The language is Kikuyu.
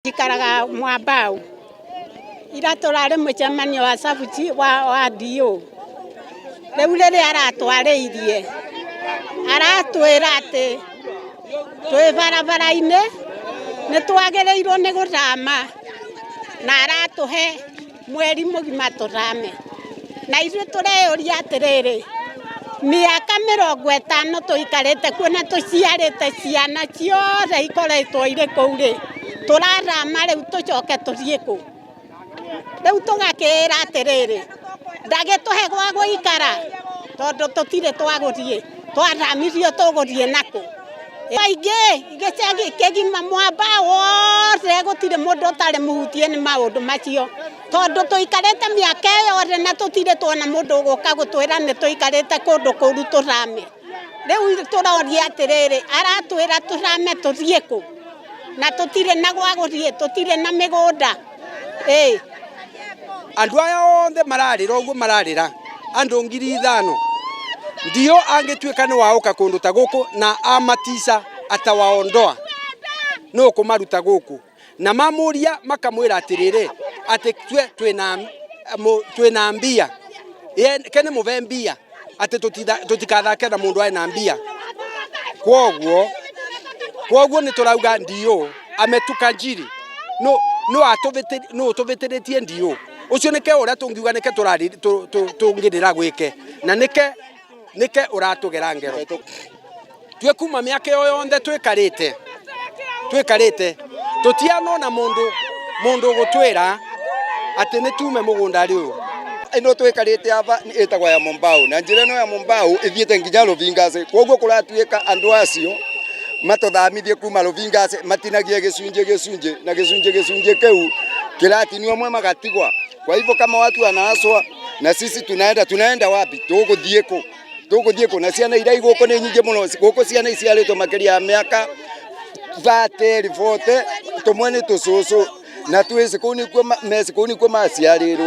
Njikaraga Mwambao. Ira tũrarĩ mũcemanio wa sabuci wa DO. Rĩu rĩrĩa aratwarĩirie aratwĩra atĩ twĩ barabara-inĩ nĩ twagĩrĩirwo nĩ gũthama na aratũhe mweri mũgima tũthame. Na ithuĩ tũreyũria atĩrĩrĩ, mĩaka 50 tũikarĩte kuo na tũciarĩte ciana ciothe ikoretwo irĩ kũu rĩ, tũrathama rĩu tũcoke tũthiĩ kũ? Rĩu tũgakĩĩra atĩrĩrĩ, ndagĩtũhe gwa gũikara tondũ tũtirĩ twagũthiĩ, twathamithio tũgũthiĩ nakũ? Aingĩ gĩcagi kĩgima mwamba wothe gũtirĩ mũndũ ũtarĩ mũhutie nĩ maũndũ macio tondũ tũikarĩte mĩaka ĩyo yothe na tũtirĩ tuona mũndũ ũgũka gũtwĩra nĩ tũikarĩte kũndũ kũru tũthame. Rĩu tũroria atĩrĩrĩ, aratwĩra tũthame tũthiĩ kũ? Na tũtirĩ na gwa gũthiĩ, tũtirĩ na mĩgũnda. Ĩĩ. Andũ aya othe mararĩra ũguo mararĩra andũ 5,000 ndio angĩtuĩka nĩ waũka kũndũ ta gũkũ na amatica atawaondoa nũ kũmaruta gũkũ na mamũria makamwĩra atĩrĩrĩ atĩ twe twĩna mbia ke nĩ mũve mbia atĩ tũtikathake na mũndũ arĩ na mbia. Kwoguo nĩ tũrauga ndio ametukanjiri no no atũvĩtĩrĩtie ndio ũcio nĩke ũrĩa tũngiuga nĩke tũngĩrĩra gwĩke na nĩke ũratũgera ngero twe kuma mĩaka ĩyo yonthe twĩkarĩte tũtianona mũndũ ũgũtwĩra atĩ nĩ tume mũgũnda rĩu. Ĩno twĩkarĩte aba ĩtagwo ya Mombau na njĩra ĩno ya Mombau ĩthiĩte nginya Rũbingacĩ, koguo kũratuĩka andũ acio matũthamithie kuma Rũbingacĩ matinagie gĩcunjĩ gĩcunjĩ na gĩcunjĩ gĩcunjĩ kĩu kĩratinio amwe magatigwa. Kwa hivyo kama watu wanaaswa na sisi tunaenda wapi? Tũgũthiĩ kũ? Tũgũthiĩ kũ? Na ciana iria igũkũ nĩ nyingĩ mũno, gũkũ ciana iciarĩtwo makĩria ya mĩaka 30 40, tũmwe nĩ tũcũcũ na twĩci kũu nĩkuo meci kũu nĩkuo maciarĩrwo.